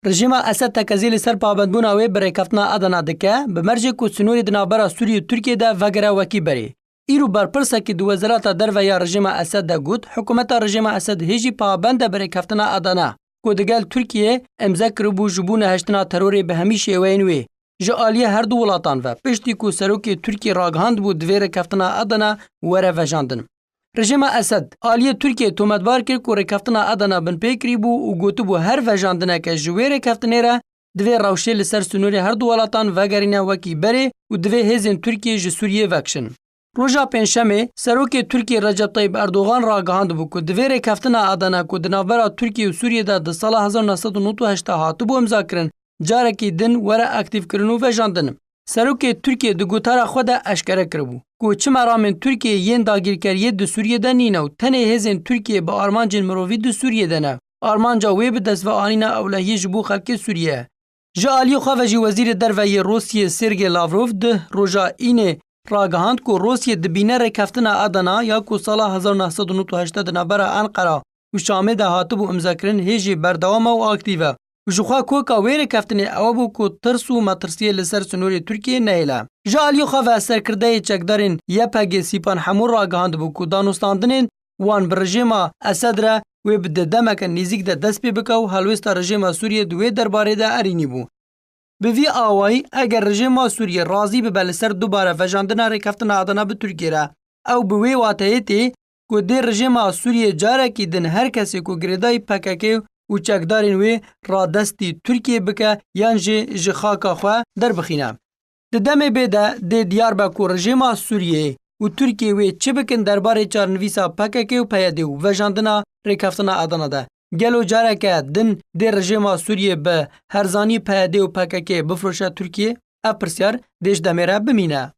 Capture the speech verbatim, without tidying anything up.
Rejîma Esed tekezî li ser pabendbûna wê bi rêkeftina Adana dike, bi mercê ku sînorê di navbera Sûriyê û Tirkiyê de vegere wekî berê. Îro berpirsekî di Wezareta Derve ya rejîma Esed de got, hikûmeta rejîma Esed hê jî pabend e bi rêkeftina Adana, ku digel Tirkiyê îmze kiribû ji bo nehiştina terorê bi hemî şêweyên wê, ji aliyê her du welatan ve, piştî ku serokê Tirkiyê ragihandibû divê rêkeftina Adana were vejandin. Rejîma Esed aliyê Tirkiyê tometbar kir ku rêkeftina Adana binpê kirîbû û gotibû her vejandineke ji wê rêkeftinê re divê rewşê li ser sînorê her du welatan vegerîne wekî berê û divê hêzên Tirkiyê ji Sûriyê vekişin. Roja Pêncşemê, Serokê Tirkiyê Recep Tayyip Erdogan ragihandibû ku divê rêkeftina Adana ku di navbera Tirkiyê û Sûriyê de di sala hezar neh sed û nod û heşt de hatibû îmzakirin, carekî din were aktîfkirin û vejandin. Serokê Tirkiyê di gotara xwe de eşkere kiribû ku çi meramên Tirkiyê yên dagîrkeriyê di Sûriyê de nîne û tenê hêzên Tirkiyê bi armancên mirovî di Sûriyê de ne. Armanca wê bi destveanîna ewlehiyê ji bo xelkê Sûriyê ye. Ji aliyê xwe ve jî Wezîrê Derve yê Rûsiyê Sergey Lavrov di roja Înê ragihand ku Rûsiyê dibîne rêkeftina Adana ya ku sala hezar neh sed û nod û heşt de di navbera Enqera û Şamê de hatibû îmzekirin hê jî berdewam e û aktîf e û ji xwe koka wê rêkeftinê ew bû ku tirs û metirsiyê li ser sînorê Tirkiyê nehêle. Ji aliyê xwe ve serkirdeyê çekdarên Y P G Sîpan Hemû ragihandibû ku danûstandinên wan bi rejîma Esed re wê bi di demeke nêzîk de dest pê bike û helwêsta rejîma Sûriyê di wê derbarê de erênî bû. Bi vî awayî, eger rejîma Sûriyê razî bibe li ser dubare vejandina rêkeftina Adana bi Tirkiyê re, ew bi wê wateyê tê ku dê rejîma Sûriyê carekî din her kesê ku girêdayî P K K û çekdarên wê radestî Tirkiyê bike yan jî ji xaka xwe derbixîne. Di demê bê de dê diyar be ku rejîma Sûriyê û Tirkiyê wê çi bikin derbarê çarenivîsa P K K û P Y D û vejandina rêkeftina Adana de. Gelo careke din dê rejîma Sûriyê bi herzanî P Y D û P K K bifroşe Tirkiyê? Ev pirsyar dê ji demê re bimîne.